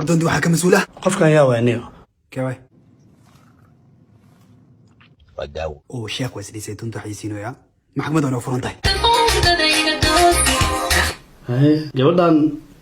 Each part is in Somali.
Doonti waxaa ka mas-uul ah. Qofkan yaa waaniyo? Keeway? Waa daawo. Oo sheekh waa isdhisay, tunta xayisiinoyaa, maxkamadda waa furan tahay. Haye, gabadhan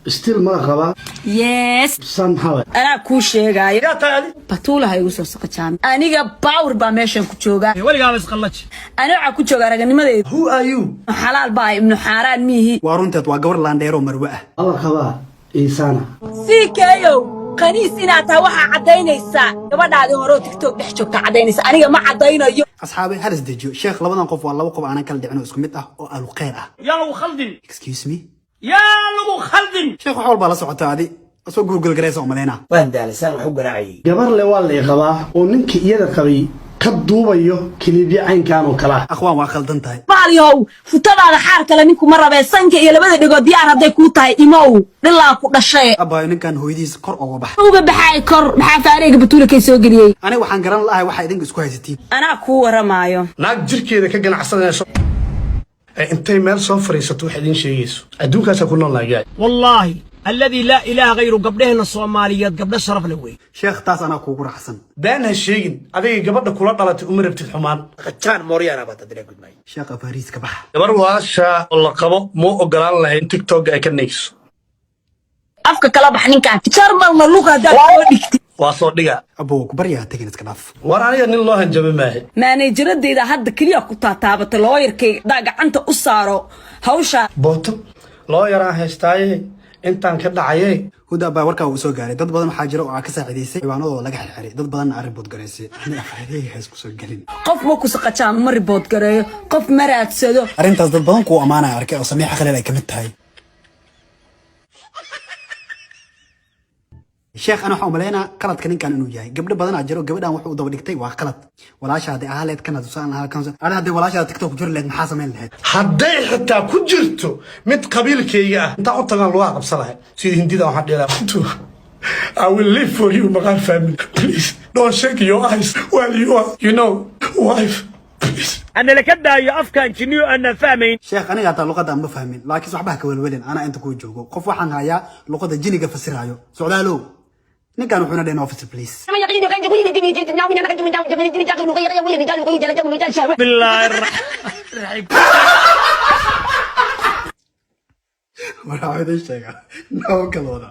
still ma qabaa? Yes. Saan maxaa waay? Anaa kuu sheegaayo. Yaa tahay adi? Batuulaha igu soo saqajaam. Aniga baawr baa meeshan ku joogaa. Weligaaba isqallaji. Ani waxaa ku jooga raganimadeedu. Who are you? Xalaal baa ibnu xaaraan miihi. Waa runteed, waa gabar laandheeroo marwe ah. Alla qabaa iisaana. Sii keeyow, qaniis inaad tahay waxaa caddaynaysaa gabadhaadii horeo TikTok dhex joogta caddaynaysa. Aniga ma caddaynayo. Asxaabay, hal isdejiyo. Sheekh, labadan qof waa laba qof aanan kala dhicin oo isku mid ah oo ahlu khayr ah. Yaa lagu khaldin. Excuse me? Yaa lagu khaldin. Sheekh, wax walbaa la socota, adi soo Google garaysa oo malaynaa. Waan daalisaan wax u garaacayay. Gabar le waa la i qabaa oo ninkii iyada qabay ka duubayo clipyo caynkan oo kala ah. Akhwaan, waa khaldan tahay. Maalyahow, futadaada xaar kale ninku ma rabee. Sanka iyo labada dhegood diyaar hadday kuu tahay, imow dhilaa ku dhashay. Abaayo, ninkan hooyadiis kor oga bax. Uga baxaay kor, maxaa faareyga Batuula kay soo geliyey? Aniga waxaan garan lahay waxaa idinka isku haysatiin. Anaa kuu waramaayo. Naag jirkeeda ka ganacsanayso ee intay meel soo fadhiisato wax idiin sheegayso, adduunkaasaa ku nool nahay gaay. Wallaahi alladii laa ilaaha hayru, gabdhaheenna Soomaaliyeed gabdho sharaf leh wey. Sheekh, taas anaa kuugu raacsan. Been ha sheegin. Adiga gabadha kula dhalatay uma rabtid xumaan. Qajaan mooryaana baad adina gudmay. Sheekh, afariis ka bax. Gabar walaasha oo la qabo muu ogolaan lahayn TikTok ay ka neegso? Afka kala bax ninkaan. Jarmalna lug haddaad soo dhigtid. Waa soo dhiga. Aboo, ku baryaa, tegin, iska dhaaf. War aniga nin loo hanjaba maahe. Maaneejaradeyda hadda keliya ku taataabatay looyarkayga haddaa gacanta u saaro hawsha. Booto loo yaraan haystaaye intaan ka dhacaye. Huda baa warkaa uu soo gaaray. Dad badan waxaa jira oo aa ka saacidaysay ciwaanadooda laga xirxiray, dad badanna arrin bood garaysay. Ani afaareyga ha isku soo gelin. Qof ma ku saqajaamo, ma report gareeyo, qof ma raadsado. Arrintaas dad badan kuu ammaanaya arkay oo Samiixa Khaliil ay ka mid tahay. Sheekh, ana waxaan umaleynaa qaladka ninkan inuu yahay. Gabdho badanaa jiro, gabadhan wuxuu u daba dhigtay waa qalad. Walaasha hadday ahaa leed kana tusaan lahaa kan ada, hadday walaashaada TikTok ku jiri leed, maxaa samayn lahayd? Hadday xitaa ku jirto mid qabiilkayga ah, intaan u tagaan lugaha qabsan lahay sida Hindida. Waxaan dhihi lahaa, "I will live for you, Maqan family. Please don't shake your eyes while you are, wife. Please." Anala ka daayo afkaan jinniyo aanan fahmayn. Sheekh, aniga hataa luqadda aan ma fahmin, laakiin waxba ha ka welwelin. Anaa inta kuu joogo qof waxaan hayaa luqadda jiniga fasiraayo. Socdaalow, ninkan wuxuuna dhehen, "Officer, please." Bismillaahi raxmaan. Waxaa idin sheegaa noo kala wada.